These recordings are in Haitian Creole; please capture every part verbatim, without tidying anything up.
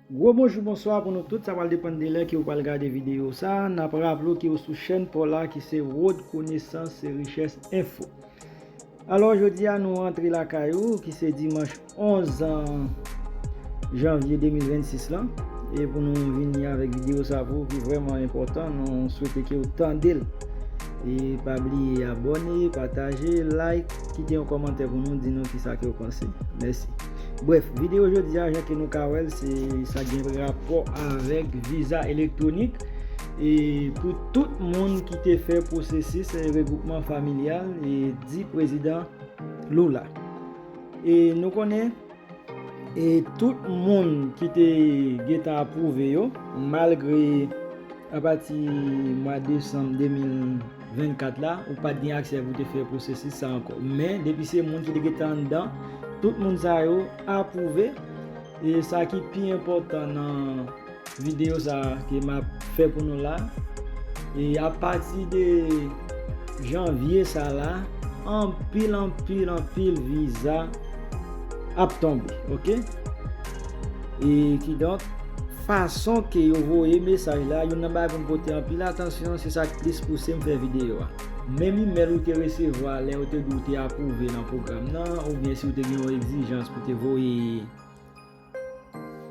Gwo bonjou, bonswa pou nou tout. Sa pral depann de lè ke w pral gade videyo sa. N ap raple w ke w sou chèn pa w la ki se Road Konesans e Richès Enfo. Alò, jodi a nou rantre lakay ou, ki se dimanch onz janvye de mil vennsis lan. E pou nou vini avèk videyo sa pou ou ki vrèman enpòtan, nou swete ke w tande l. E pa bliye abòne, pataje, like, kite yon kòmantè pou nou, di nou kisa ke w panse. Mèsi. Brèf, videyo jodi a, jan ke nou ka wè l, se sa gen rapò avèk viza elektwonik. E pou tout moun ki te fè pwosesis, e, regwoupman familyal, e di prezidan Lula. E nou konnen, e tout moun ki te gentan apwouve yo, malgre apati mwa desanm de mil vennkat la, ou pa t gen aksè pou te fè pwosesis sa ankò. Men, depi se moun ki te gentan anndan, tout moun sa yo apwouve. E sa ki pi enpòtan nan videyo sa ke m ap fè pou nou la, e apati de janvye sa la, anpil, anpil, anpil viza ap tonbe, oke? E kidonk, fason ke yo voye mesaj la, youn nan bagay pou n pote anpil atansyon, se sa k plis pouse m fè videyo a. Menm imèl ou te resevwa lè yo te di w te apwouve nan pwogram nan, oubyen si w te gen yon egzijans pou te voye,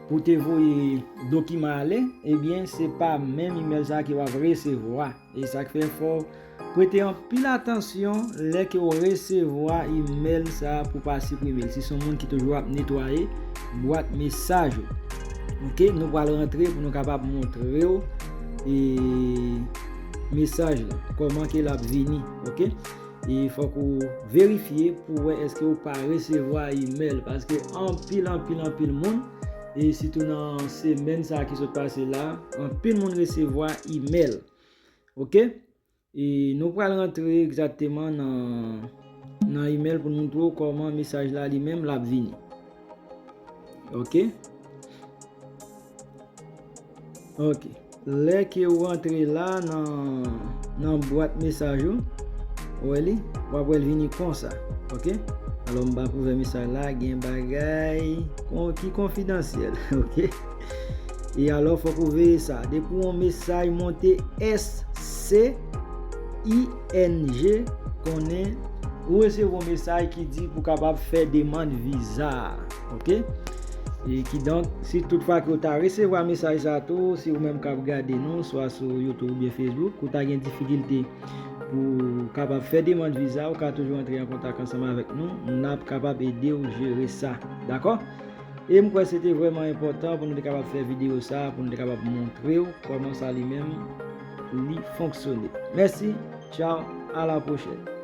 pou te voye dokiman ale, ebyen, se pa menm imèl sa ke w ap resevwa. E sa k fè fò w prete anpil atansyon lè ke w resevwa imèl sa pou pa siprime l. Si se yon moun ki toujou ap netwaye bwat mesaj ou. Oke, nou pral rantre pou nou kapab montre w, e, mesaj la, kòman ke l ap vini, oke? E fòk ou verifye pou wè èske ou pa resevwa imèl, paske anpil, anpil, anpil moun, e sitou nan semèn sa ki sot pase la, anpil moun resevwa imèl. Oke? E nou pral rantre egzakteman nan, nan imèl pou n montre w kòman mesaj la li menm l ap vini. Oke? Oke. Lè ke w rantre la nan, nan bwat mesaj ou, ou wè li, w ap wè l vini konsa. Oke? Alò, m p ap ouvè mesaj la, gen bagay kon, ki konfidansyèl. Oke? E alò, fòk ou veye sa. Depi yon mesaj monte S C I N G, konnen ou resevwa yon mesaj ki di pou kapab fè demann viza a. Oke? E kidonk, si toutfwa ke w ta resevwa mesaj sa tou, si ou menm k ap gade nou, swa sou YouTube oubyen Facebook, ou ta gen difikilte pou w kapab fè demann viza, ou ka toujou antre an kontak ansanm avèk nou. N ap kapab ede w jere sa. Dakò? E m kwè se te vrèman enpòtan pou nou te kapab fè videyo sa, pou nou te kapab montre w kòman sa li menm li fonksyone. Mèsi, tchaw, a la pwochèn.